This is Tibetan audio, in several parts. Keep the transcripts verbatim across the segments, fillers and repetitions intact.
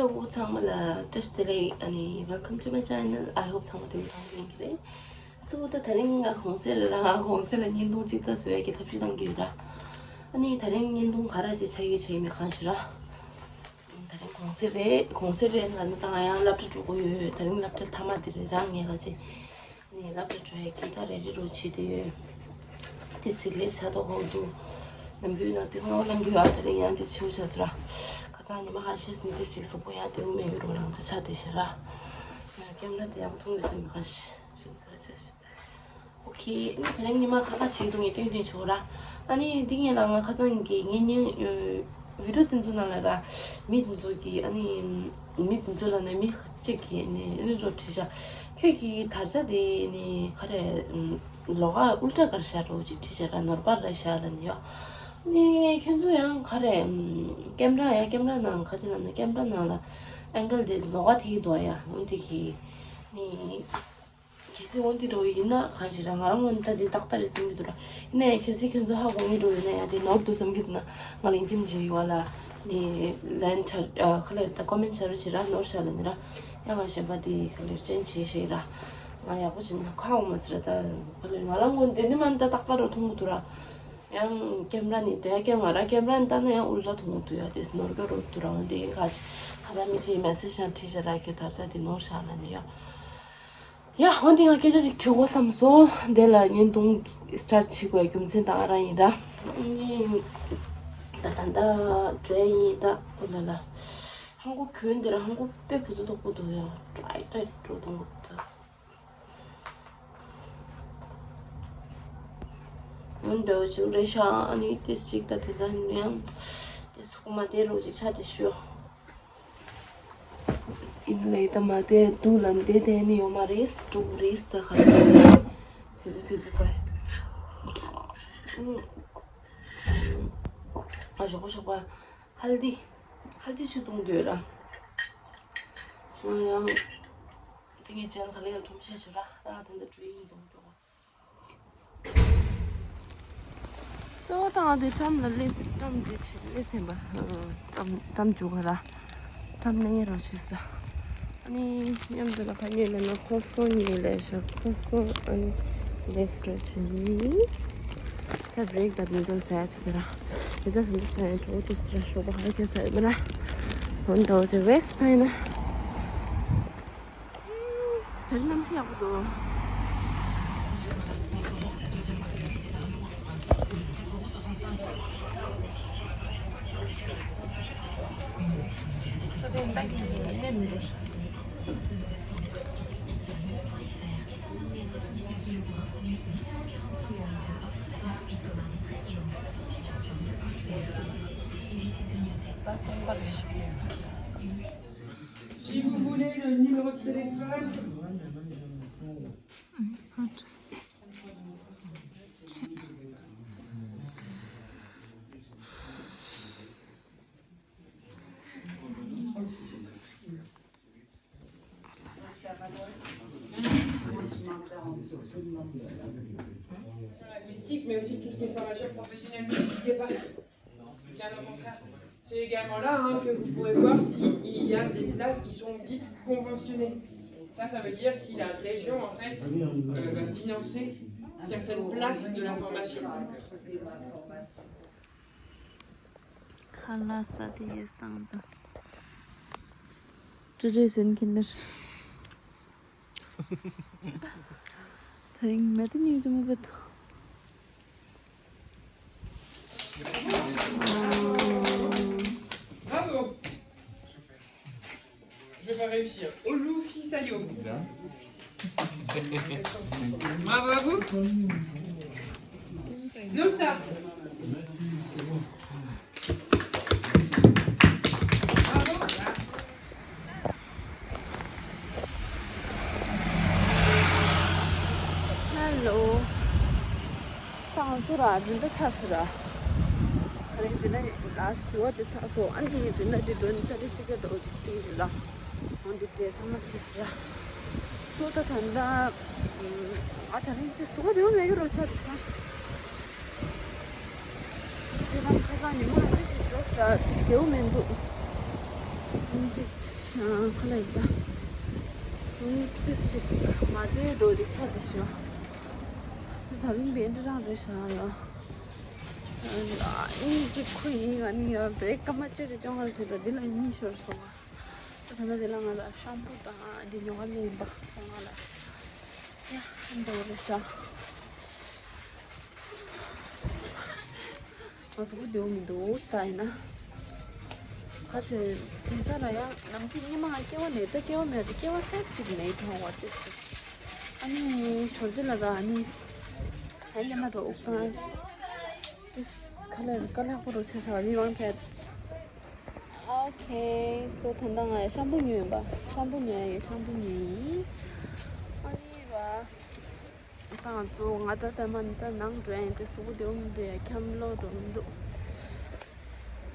ཨོ་ཚང་མ་ལ་བཀྲ་ཤིས་བདེ་ལེགས། ཨ་ནི་welcome to my channel. I hope ཚང་མ་བདེ་པོ་ཐང་གི་ཡིན་གི་རེད། སོ་ད་དེ་རིང་ང་གོང་གསལ་ལ་ར་ང་གོང་གསལ་ལ་བརྙན་ཐུང་གཅིག་ད་བཟོ་ཡ་གི་ཐབས་ཤེས་བཏང་གི་ཡོད་ར། ཨ་ནི་དེ་རིང་བརྙན་ཐུང་ག་ར་ཅིག་ཆགས་ཡོད་ཆགས་ཡོད་མེད་གང་ཤེས་ར། དེ་རིང་གོང་གསལ་རེད། གོང་གསལ་རེད་ལབ་ན་ད་ང་ཡང་སློབ་གྲྭ་འགྲོ་གི་ཡོད། དེ་རིང་སློབ་གྲྭ་མཐའ་མ་དེ་རེད་ར། ངས་ག་ཅིག་ནས་སློབ་གྲྭ་འགྲོ་ཡ་གི་ད་རེ་རེ་རོ་བྱེད་དེ་ཡོད། དེ་ཚིག་ལེར་བྱ་དོ་ཧོ་འདུག་ནམ་རྒྱུན་ན་དེ་སྔ་བ་ལང་གི་ཡོད། ཨ་དེ་རིང་ཡང་དེ་ཆེའུ་ཆ་སོ་ར། ཁ་སང་ཉི་མ་ཧ་ཤེས་ནི་དེ་ཞིག་གཟུགས་པོ་ཡང་དེ་འུ་མེད་གི་རོ་ལང་ཚ་ཆ་དེ་ཤ་ར། ང་ཀེམ་ར་དེ་ཡག་པོ་མཐོང་མེད་དུ་མི་ཧ་ཤེས་ཤིན་ཚ་ཆ་ཤེས། ཨོ་ཁེ། ཨ་ནི་དེ་རིང་ཉི་མ་ཁ་ཁ་བྱེད་འདུག་ངས་སྟོན་སྟོན་ཆོག་ར། ཨ་ནི་འདི་ངས་ལ་ང་ཁ་སང་གི་ངས་ཉན་བི་ཌིའོ་དེ་ཚོ་ནང་ལ་ར། མི་དེ་ཚོ་གི་ཨ་ནི་མི་དེ་ཚོ་ལ་ནི་མི་གཅིག་གིས་ནི་ཨ་ནི་རོ་དྲིས་ཤག་ཁྱོད་ཀྱི་དར་ཆ་དེ་ནི་ག་རེ་ལོགས་ཀ་ཨུལ་ཊ་གར་ཤག་རོ་ཅིག་དྲིས་ཤག་ར། ནོར་བ་ར་ཤག་ལ་ནི་ཡོ། ནི་ཁྱོད་ཚོ་ཡང་ག་རེ་ཀེམ་ར་ཡ་ཀེམ་ར་ནང་ག་ཅི་ལ་ནི་ཀེམ་ར་ནང་ལ་ཨེང་གལ་དེ་ལོགས་ཀ་དེ་གི་འདུག་ཡ། འོན་ཏེ་གི་ནི། གལ་སྲིད་འོ་འདི་འགྲོ་ཡིན་ན་གང་ཞིག་ར། ང་རང་ངོས་ནས་ད་འདི་ཏག་ཏག་རེད་བསམ་གྱི་འདུག་ར། ཡིན་ན་ཡང་གལ་སྲིད་ཁྱོད་ཚོ་ཧ་གོ་ངེས་འགྲོ་ཡོད་ན་ཡང་དེ་ནོར་འདུག་བསམ་གྱི་འདུག་ན། ང་ལ་ཡིན་གཅིག་མིན་གཅིག་ཡོང་བ་ལ་ནི་ལན་ཆ་ཨ་ཁ་ལེར་ད་ཀོ་མེན་ཆ་རུ་བྱེད་ར། ནོར་ཤག་ལ་ནི་ར། ཡང་ང་གཞན་པ་དེ་ཁ་ལེར་ཅན་བྱེད་ཤེས་ར། ང་ཡག་པོ་བྱེད་ན་ཁ་འོང་མ་སི་ར། ད་ཁ་ལེར་ང་རང་ངོས་ནས་དེ་ནི་མ་ནི་ད་ཏག་ཏག་རུ་མཐོང་གི་འདུག་ར། ཡང་ཀེམ་ར་ནི་དེ་ཀེམ་ང་ར་ཀེམ་ར་ནི་ལྟ་ན་ཡང་ཨུལ་ཊ་མཐོང་གི་འདུག་ཡ། དེ་ནོར་ག་རུ་འདུག་ར། འོན་ཏེ་ཁ་ཁ་ས་མི་ཅིག་མེ་སེ་ཇི་ཞིག་བྲིས་ཤག་ར། ཁྱོད་དར་ཆ་དེ་ནོར་ཤག་ལ་ནི་ཡ། ཡ། འོན་ཏེ་ང་སྐད་ཆ་ཅིག་དྲི་དགོས་བསམ་སོང་། དེ་ལ་བརྙན་ཐུང་སི་ཊར་ཊི་བྱེད་དགོས་རྒྱུ་མཚན་ད་ང་རང་ཡིན་ར། ནི་ད་ད་ད་འགྲོ་ཡ་ཡིན་ད། ཨོ་ལ་ལ། ཧང་གོ་གྱོན་དེ་ར་ཧང་གོ་དཔེ་བུ་ཚོ་དོག་པོ་འདུག་ཡ། ཀྲའི་ཀྲའི་འགྲོ་འདུག་ད། འོན་ཏེ་འོ་ཅིག་རེད་ཤག་ཨ་ནི་ཏིས་ཅིག་ད་དེ་ཟ་ཡང་ཏིས་ཁོ་མ་དེ་རོ་ཅིག་ཆ་དེ་ཤོ། ཨིན་ལེ་ད་མ་དེ་དུ་ལན་དེ་དེ་ནི་ཡོད་མ་རེད། སྤྲུག་རེད་ས་ཁ་ལ་དེ་དུ་དུ་དུ་པ། ཨ་ཞོག་པ་ཞོག་པ། ཧལ་དི། ཧལ་དི་ཆུ་བཏུང་འདོད་ར། ང་ཡང་དེ་ངས་ཅན་ག་ལེ་ཡང་ཁྲོམ་ཤ་ཆུ་ར། ད་དེ་འདྲ་བྲུས་ཡིན་ཀྱང་ཀྱང་། གཙོ་བོ་དང་དེ་ཀྲམ་ལ་ལས་ཀྲམ་དེ་ཆེ་ལས་སེམས་པ། ཀྲམ་ཀྲམ་བཅུག་ག་ར། ཀྲམ་ནས་ངེད་རང་ཆེ་ས། ཨ་ནི་མཉམ་དུ་ལ་ཁ་ཉེ་ལ་ན་ཁོ་སོང་ཉེ་ལས་ཤ་ཁོ་སོང་ཨ་ནི་ལས་སྤྲོད་ཆེ་ནི། ད་བྲེག་ད་དུང་ཙམ་ཟ་ཆེ་དེ་ར། དེ་ད་དུང་ཙམ་ཟ་ཡ་གྲོགས་དུ་ཟ་ཤོག་པ་ཧ་ཁྱེད་ཟ་ཡོད་མ་ར། འོན་ཏོ་ཅེ་བེས་ཐ་ཡིན་ན། དེར་གནམ་གཤིས་ཡག་པོ་འདུག་ས་དེ་ལྟ་གི་ཡིན་ནས་མི་འདུག Basta un par de Si vous voulez le numéro de téléphone. Sur la linguistique, mais aussi tout ce qui est formation professionnelle, n'hésitez pas. Bien au contraire. C'est également là, hein, que vous pourrez voir s'il y a des places qui sont dites conventionnées. Ça, ça veut dire si la région, en fait, euh, va financer certaines places de la formation. ཁ་ལག་ཟ་དེ་ཡས་བཏང་ཙང་། ཅི་ཅི་ཟིན་ཁྱིན་ནར། ད་རིང་མེད་དུ་ཉིད་དུ་མི་བེད་དོ། Bravo. Je vais pas réussir. Olufisayo. Bravo à vous. Nossa. Bravo. Hello. ད་ང་ཚོ་ར་འཛིན་གྲྭ་ཚར་སོང་ར། ད་རིང་འཛིན་གྲྭ་ལ་བཞི་པ་དེ་ཚར་སོང་། ཨ་ནི་འཛིན་གྲྭ་འདི་འགྲོ་ནི་ས་ཊི་ཕི་ཀེཊ་འདྲ་བོ་ཅིག་སྤྲད་ཡོད་ལ། འོ་འདི་འདྲས་ཚང་མ་ཤེས་སོང་ར། སོ་ད་ད་ལྟ་ཨ་ད་རིང་དེ་སོ་བདེ་བོ་མེད་གི་རོ་ཆ་དེ་གང་ཞིག་དེ་དང་ཁ་སང་ཉི་མ་ང་ཚོ་ཞིག་འགྲོ་སོང་ར། དེ་བདེ་བོ་མི་འདུག་འདི་ ཁ་ལག་ད། སུ་ཏི་སི་མ་དེ་འགྲོ་རིག་ཆ་དེ་ཤོ། ད་རིང་བེ་འདྲ་རང་རེད་ཤ་ཡ། ཨ་ནི་ཅིག་ཁོ་ཡིན་ང་ནི་ཡ་བེ་ཀ་མ་ཅེ་རེ་ཅོང་ཧར་ཟེར་ད་འདི་ལ་ཡིན་ཤོར་ཤོ་བ། ད་ད་ལྟ་དེ་ལ་ང་ལ་ཤམ་པུ་དང་འདི་ཉོ་ག་ནས་ཡིན་པ་ཚང་མ་ལ། ཡ་འདོ་རེ་ཤ། ང་གཟུགས་པོ་བདེ་བོ་མི་འདུག་ད་ཡིན་ན། ཁ་ཆེ་དེ་ས་ལ་ཡང་ནམ་རྒྱུན་ཉི་མ་སྐྱེ་བ་ནས་ད་སྐྱེ་བ་མེད་ད་སྐྱེ་བ་སེབ་ཅིག་མེད་མཐོང་བ་ཏིས་ཏིས། ཨ་ནི་ཞོར་དེ་ལ་ར་ཨ་ནི་ཧ་ཉི་མ་རོ་ཨུ་ཀང་ཏིས་ཁ་ལ་ཀ་ལག་པོ་རོ་ཆེ་ས་རི་ཝང་ཕེད། ཨོ་ཁེ། སོ་ད་ལྟ་ང་ཡ་ཤམ་པུ་ཉོས་ཡིན་པ། ཤམ་པུ་ཉོས་ཡ་ཡོད། ཤམ་པུ་ཉོས་ཡིན། ཨ་ནི་ར། ད་ང་ཚོ་ང་ད་ལྟ་མ་ནི་ད་ནང་འགྲོ་ཡ་ཡིན་ཏེ་གཟུགས་པོ་བདེ་བོ་མི་འདུག་ཡ། འཁྱམ་ལོ་འགྲོ་མི་འདུག་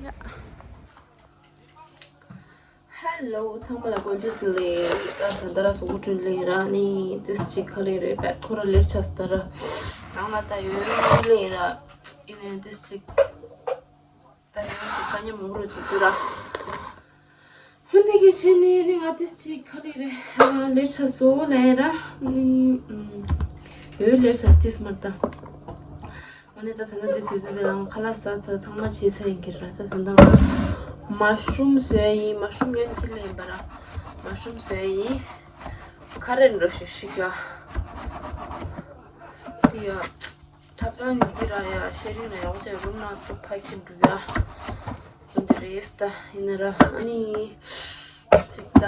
ཡ། ཧེ་ལོ་ཚང་མ་ལ་དགོང་དྲོ་བདེ་ལེགས། ད་ད་ལྟ་ར་གཟུགས་པོ་བཀྲུས་ལེ་ར་ནི་ཏིས་ཅིག་ཁ་ལེ་རེད་པད་ཁོ་ར་ལེར་ཆ་སྟ་ར་ནང་ལ་ད་ཡོད་ལེ་ར་ཡིན་ནའི་ཏིས་ཅིག་ད་ཡང་ཅིག་དཀའ་ཉམས་མོ་རོ་ཅིག་འདུག་ར། ཧོན་དེ་གི་ཆེ་ནི་ནི་ང་ཏིས་ཅིག་ཁ་ལེ་རེད། ལེར་ཆ་སོ་ལེ་ར་ནི་ཡོད་ལེར་ཆ་ཏིས་མར་ད། ཨ་ནི་ད་ད་ལྟ་འདི་དུས་ཚོད་འདི་ལ་ཁ་ལག་ཟ་ཚ་ཚང་མ་བྱས་ཚར་ཡིན་གྱི་ར། ད་ད་ལྟ་ང་མ་ཤུམ་བཟོས་ཡིན། མ་ཤུམ་ཉོན་གྱི་ལེན་པ་ར། མ་ཤུམ་བཟོས་ཡིན། ཁ་རེ་འགྲོ་ཤིག་ཤིག་ཡ། འདི་ཡ། ཐབ་ཚང་ཉོ་གི་ར་ཡ། ཤེ་རིང་ལ་ཡག་ཅེ་རུམ་ན་ཏུ་ཕ་ཁྱི་འགྲུ་ཡ། འདི་རེད་ད་ཡིན་ན་ར་ཨ་ནི། ཅིག་ད།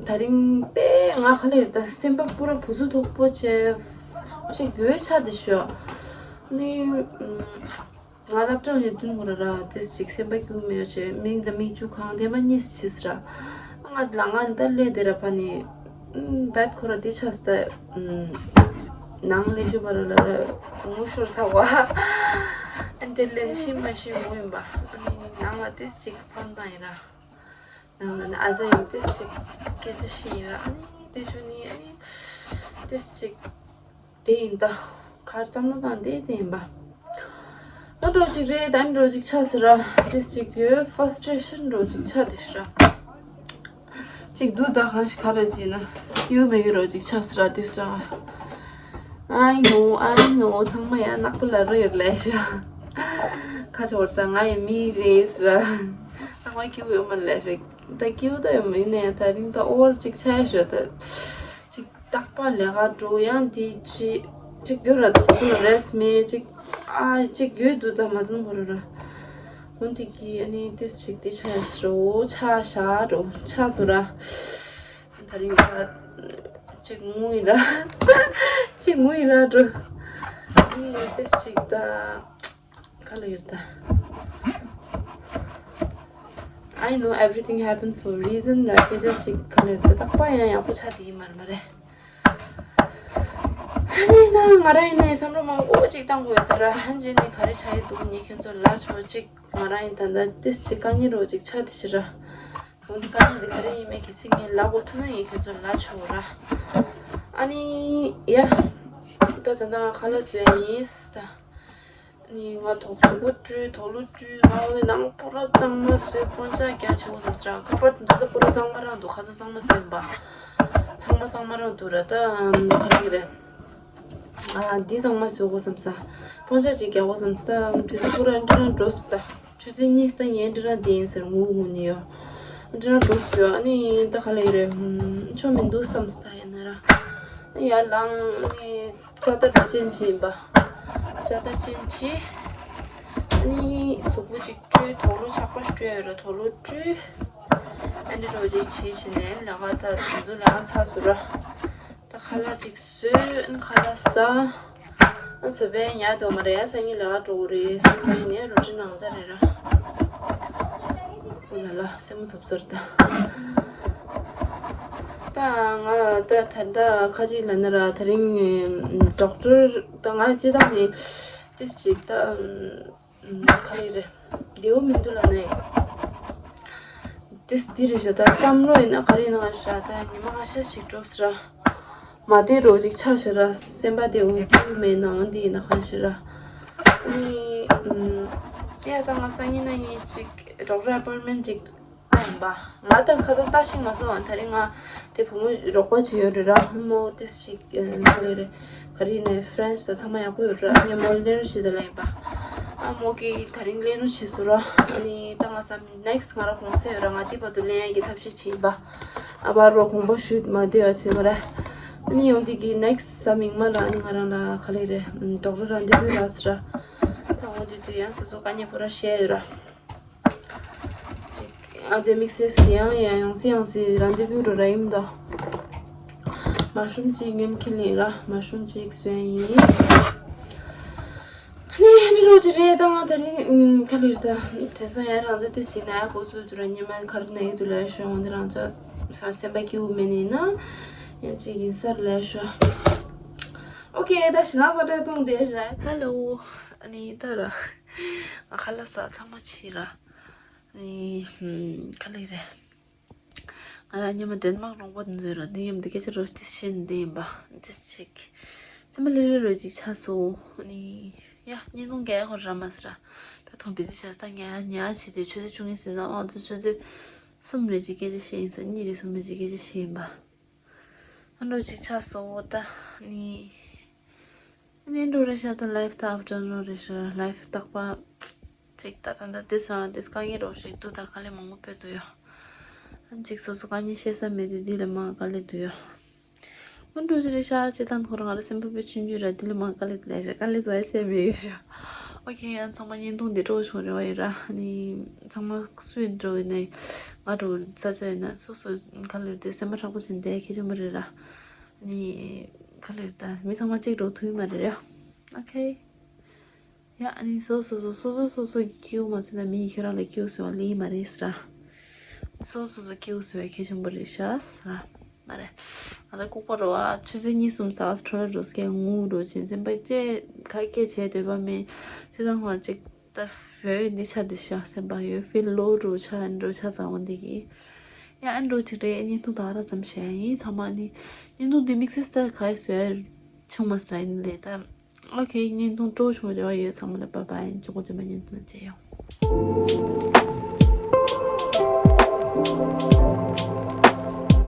ད་རིང་པས་ང་ཁ་ལེར་ད་སེམས་པ་པུ་ར་བུ་ཚུ་དོག་པོ་བྱས། ཅིག་ཡོད་ཆ་དེ་ཤོ། ནི། ང་སློབ་གྲྭ་ནས་བསྟུན་དགོས་ར་ར་ཏེ་ཅིག་སེམས་པ་སྐྱིད་མེད་ཡོད་ཅེ་མིང་དང་མིག་ཆུ་གང་དེ་མ་གཉིས་ཕྱིས་ར། ང་ལ་ང་ད་ལས་དེ་ར་ཕ་ནི། བད་ཁོ་ར་དེ་ཆ་སྟ། ནང་ལས་ཞུ་བ་ར་ལ་ར་ངུ་ཤོར་ས་བ། ཨན་དེ་ལས་ཤི་མ་ཤི་ངུ་ཡིན་པ། ཨ་ནི་ནང་ལ་ཏེ་ཅིག་ཕོན་བཏང་ཡིན་ར། ནང་ལ་ནི་ཨ་ཅག་ཡང་ཏེ་ཅིག་སྐད་ཆ་ཤི་ཡིན་ར། ཨ་ནི་དེ་ཆུ་ནི་ཨ་ནི་ཏེ་ཅིག་དེ་ཡིན་ད། གར་བརྩམས་ན་དང་དེ་དེ་ཡིན་པ། ཨ་འགྲོ་ཅིག་རེད་ད་འགྲོ་ཅིག་ཆ་ཟེར་ར། ཏེ་ཅིག་ཡོད་ཧྥ་སི་ཊེ་ཤན་འགྲོ་ཅིག་ཆ་དེ་ཤི་ར། ཅིག་དུ་ད་གང་ཞིག་ག་རེ་ཅིག་ན། ཡོད་མེད་ཡོད་རོ་ཅིག་ཆ་ཟེར་ར་ཏེ་ཟེར་ར། ཨ་ཡིན་ནོ་ཨ་ཡིན་ནོ་ཚང་མ་ཡ་ནག་པོ་ལ་རོ་ཡོད་ལས་ཤ། ཁ་ཆོར་ད་ང་ཡི་མི་རེད་ཟེར་ར། ཚང་མ་སྐྱིད་པོ་ཡོད་མ་ལས་ཤ། ད་སྐྱིད་པོ་ད་ཡོད་མ་ཡིན་ནས་ད་རིང་ད་ཨོ་བར་ཅིག་ཆ་ཡ་ཤོད་ད། ཅིག་རྟག་པ་ལས་ཀ་འགྲོ་ཡང་དེ་ཅི་ཅིག་ཡོད་ར་ད་སོ་ལ་རེས་མེད་ཅིག་ཨ་ཅིག་ཡོད་འདུག་ད་མ་བཟང་བོ་ར་ར། འོན་ཏེ་གི་ཨ་ནི་ཏིས་ཅིག་དེ་ཆ་ཡ་སོ་ཆ་ཤ་རོ་ཆ་སོ་ར། ད་རིང་ད་ཅིག་ངུ་ཡི་ར་ཅིག་ངུ་ཡི་ར་འགྲོ། ཨ་ནི་ཏིས་ཅིག་ད། ག་ལ་ཡོད་ད། I know everything happened for a reason ར་སྐད་ཆ་ཅིག་ག་ལ་ཡོད་ད། རྟག་པ་ཡང་ཡག་པོ་ཆགས་དེ་ཡིན་མ་རེད་མ་རེད། ཨ་ནི་ད་ང་རང་ཡིན་ནའི་བསམ་བློ་མང་པོ་ཅིག་བཏང་དགོས་ཡོད་ད་ར། ཧན་ཇི་ནི་ག་རེ་ཆགས་ཡོད་འདུག་ངས་ཁྱོད་ཚོ་ལ་ཆོ་ཅིག་ང་རང་ཡིན་ད་ད་ཏིས་ཅིག་དཀའ་ངལ་རོ་ཅིག་ཆགས་དེ་ཤི་ར། འོན་ཏེ་དཀའ་ངལ་དེ་ག་རེ་ཡིན་མེད་གལ་སྲིད་ངས་ལབ་དགོས་ཐུག་ན་ངས་ཁྱོད་ཚོ་ལ་ཆོ་ར། ཨ་ནི་ཡ། ད་ད་ད་ང་ཁ་ལག་བཟོ་ཡ་ཡིན་ད། ནི་ང་དོག་གཟུགས་པོ་བཀྲུས་དོག་ལོ་བཀྲུས་ང་འོ་ནང་པུ་ར་གཙང་མ་བཟོས་སྤོན་ཆ་རྒྱག་ཆེ་བོ་བསམ་སྲ། ཁ་པར་དུ་འདི་ད་པུ་ར་གཙང་མ་རང་འདུག་ཁ་སང་གཙང་མ་བཟོས་ཡིན་པ། ཚང་མ་གཙང་མ་རང་འདུག་ར་ད་ག་རེ་རེད། ཨ་འདི་གཙང་མ་བཟོས་གོ་བསམ་ས། སྤོན་ཆ་ཅིག་རྒྱག་གོ་བསམ་ས་ད་དུས་ཚོད་པུ་ར་འདི་རང་འགྲོ་སྲིད་ད། ཆུ་ཚོད་གཉིས་ད་ངས་འདི་རང་འདི་ཡིན་ཟེར་ངུ་ངུ་ནི་ཡོ། འདི་རང་འགྲོ་སྲིད་ཡོ། ཨ་ནི་ད་ག་ལེ་རེད། ཆོ་མི་འདུག་བསམ་ས་ད་ཡིན་ན་ར། ཡར་ལངས་ནི། ལྕགས་རྟ་ཅན་ཅིག་ཡིན་པ། ལྕགས་རྟ་ཅན་ཅིག་ཨ་ནི་གཟུགས་པོ་ཅིག་བཀྲུས་དོག་ལོ་ཆག་པ་བཀྲུས་ཡོད་ར་དོག་ལོ་བཀྲུས། ཨ་ནི་རོ་ཅིག་བྱས་བྱས་ནས་ལས་ཀ་ད་དུས་ཚོད་ལས་ཀ་ཚར་སོང་ར། ད་ཁ་ལག་ཅིག་བཟོས་ཨ་ནི་ཁ་ལག་ཟ། ཨ་བཟོ་པའི་ཉལ་དོ་མ་རེད་ཡ་སང་ཉིན་ལས་ཀ་འགྲོ་གི་རེད་སང་ཉིན་རོ་ཅིག་ནང་ཚ་རེད་ར། ཨོ་ལ་ལ་སེམས་མ་ཐུབ་ཚོར་ད། ད་ང་ད་ད་ད་ཁ་ཅིག་ལ་ན་ར་ད་རིང་ཌོག་ཊར་ད་ང་ཅི་ད་ནི་ཏིས་ཅིག་ད་ག་རེ་རེད་བདེ་བོ་མི་འདུག་ལ་ནས་ཏིས་འདི་རེད་ཤ་ད་བསམ་བློ་ཡིན་ན་ག་རེ་ཡིན་ན་ང་ཤ་ད་ཉི་མ་ཁ་ཤས་ཤིག་འགྲོ་སི་ར་མ་བདེ་རོ་ཅིག་ཆགས་ཤ་ར་སེམས་པ་བདེ་བོ་མི་འདུག་མེད་ན་འོན་འདི་ཡིན་ན་གང་ཤ་ར་ནི་ཡ་ད་ང་སང་ཉིན་ན་ངས་ཅིག་ཌོག་ཊར་ཨ་པོའིན་མེན་ཊི་ཅིག་ཡིན་པ། ང་དང་ཁ་སང་ལྟ་ཞིག་མ་སོང་། ད་རིང་ང་དེ་བུ་མོ་རོགས་པ་བྱེད་ཡོད་རེད་ར། བུ་མོ་དེ་ཞིག་ཨ་ག་རེ་རེད། ག་རེ་ནས་friends་དང་ཚང་མ་ཡག་པོ་ཡོད་ར། ངས་མོ་ལ་ལེན་རོགས་བྱེད་དང་ལབ་ཡིན་པ། ཨ་མོ་གིས་ད་རིང་ལེན་རོགས་བྱེད་སོང་ར། ཨ་ནི་ད་ང་བསམ་next་ང་རང་གུང་སེང་ཡོད་ར། ང་དེ་བར་དུ་ལེན་ཡག་གི་ཐབས་ཤེས་བྱེད་ཡིན་པ། ཨ་བར་བར་དགོངས་པ་ཞུས་མ་བསྡད་ཡ་བྱེད་མ་ར། ཨ་ནི་ཡོང་དུས་ཀྱི་next་གཟའ་མིག་དམར་ལ་ཨ་ནི་ང་རང་ལ་ག་རེ་རེད། ཨམ་doctor་rendezvous་རག་སོང་ར། ད་འོ་དེ་དུས་ཡང་སོ་སོ་དཀའ་ངལ་པོ་ར་བཤད་ཡོད་ར། ཅིག་ཨ་དེ་དམིགས་བསལ་གྱི་ཡང་ཡང་ཡང་སེ་ཡང་སེ་rendezvous་རུ་ར་ཡིན་མདོག mushroom་གཅིག་ཉོས་ཁྱེར་ལེན་ར། mushroom་གཅིག་བཟོས་ཡིན། ནི་ནི་རོ་ཅི་རེད་དང་དེ་ནི་ཨུམ་ག་ལེར་ད་དེང་སང་ཡང་རང་ཅག་དེ་ཞིག་ན་ཡ་གོ་ཚུལ་དུ་ར་ཉི་མ་གར་ན་ཡི་དུ་ལ་ཤོང་འདི་རང་ཅག་ས་སེམས་པ་སྐྱིད་པོ་མེད་ནི་ན་ཡང་ཅིག་ཡིན་སར་ལ་ཤོ། ཨོ་ཁེ་ད་ཤི་ན་ས་ཏྲ་ཏུང་དེ་ར། ཧེ་ལོ། ཨ་ནི་ད་ར་ང་ཁ་ལག་ཟ་ཚང་མ་ཕྱིན་ར། ནི་ཧུམ་ག་ལེ་རེད། ང་རང་ཉི་མ་ཌེན་མཱག་རོང་པོ་འཛུལ་ར། འདི་ཉིན་འདི་སྐད་ཆ་རོ་དེ་བཤད་འདི་ཡིན་པ། འདི་ཅིག་སེམས་པ་ལྷོད་ལྷོད་རོ་ཅིག་ཆགས་སོང་། ནི་ཡ་བརྙན་ཐུང་རྒྱག་ཡག་ཁོ་ར་མ་ཟེར་ར། ད་ཐོང་བི་ཟི་ཆགས་ད་ཉ་ཉ་བྱེད་དུས་ཆུ་ཚོད་བཅུ་གཉིས་ཟིན་ན་ཨང་ཙི་ཆུ་ཚོད་གསུམ་རེ་ཅིག་སྐད་ཆ་བཤད་ཡིན་ས། གཉིས་རེ་གསུམ་རེ་ཅིག་སྐད་ཆ་བཤད་ཡིན་པ། ཨ་འགྲོ་ཅིག་ཆགས་སོང་ད་ནི། ཨ་ནི་འགྲོ་རེ་ཤ་ད་ལའིབ་ད་ཨབ་ཏུ་འགྲོ་རེ་ཤ་ལའིབ་རྟག་པ་ཅིག་ད་ད་ད་དེ་སང་དེ་དཀའ་ངལ་རོ་ཞིག་འདུག་ད་དཀའ་ལས་མང་པོ་དཔེ་འདུག་ཡ། ཨ་ཅིག་སོ་སོ་དཀའ་ངལ་བཤད་ས་མེད་དུས་འདི་ལས་མང་དཀའ་ལས་འདུག་ཡ། ཨ་འགྲོ་ཅི་རེ་ཤ་ཅི་ད་ཁོ་རང་ང་རང་སེམས་པ་དཔེ་ཆུང་ཆུང་ར། འདི་ལས་མང་དཀའ་ལས་ལས་ཤ་དཀའ་ལས་བཟོ་ཡ་ཆེ་མེད་ཡོད་ཤ། ཨོ་ཁེ། ཡང་ཚང་མ་བརྙན་ཐུང་འདི་སྤྲོ་བྱུང་རེ་བ་ཡོད་ར། ནི་ཚང་མ་སུ་ཡིན་འགྲོ་ཡིན་ནའི་ང་འགྲོ་ས་ཆ་ཡིན་ན་སོ་སོ་ག་ལེར་དེ་སེམས་པ་དྲག་པོ་ཟིན་དེ་ཁེ་ཆེན་པོ་རེད་ར། ནི་ག་ལེར་ད་མི་ཚང་མ་གཅིག་འགྲོ་ཐུབ་ཡོད་མ་རེད་ར། ཨོ་ཁེ། ཡ་ཨ་ནི་སོ་སོ་སོ་སོ་སོ་སོ་གི་སྐྱིད་པོ་མ་བཟོས་ན་མི་ཡི་ཁྱོད་རང་ལ་སྐྱིད་པོ་བཟོ་བ་ལེགས་མ་རེད་ཟེར་ར། སོ་སོ་སོ་སྐྱིད་པོ་བཟོ་བའི་ཁེ་ཆེན་པོ་རེད་ཤག་ཟེར་ར། མ་རེད། ང་ད་ལྐུགས་པ་རོ་ཨ་ཆུ་ཚོད་གཉིས་གསུམ་ཟ་འཕྲོ་ལ་འགྲོ་སྐད་ངུ་འགྲོ་ཅིང་སེམས་པ་བཅད་ཁ་སྐད་བྱས་འདོད་པ་མེད། ཅི་དང་ཧོ་ཅིག་ད་བོད་འདི་ཆ་འདི་ཤག་སེམས་པ་ཡོད་ཕིལ་ལོ་འགྲོ་ཆ་འགྲོ་ཆ་ཟ་འོང་འདི་གི། ཡ་ཨ་འགྲོ་ཅིག་རེད། བརྙན་ཐུང་ད་ར་ཙམ་བཤད་ཡིན། ཚང་མ་ནི་བརྙན་ཐུང་འདི་དམིགས་བསལ་ད་ག་ཡི་བཟོས་ཆུང་མ་སྲ་ཡིན་ལས་ད། ཨོ་ཁེ། བརྙན་ཐུང་སྤྲོ་བྱུང་རེ་བ་ཡོད། ཚང་མ་ལ་བཱའི་བཱའི། མགྱོགས་པོ་ཅན་པ་བརྙན་ཐུང་ལ་མཇལ་ཡོང་།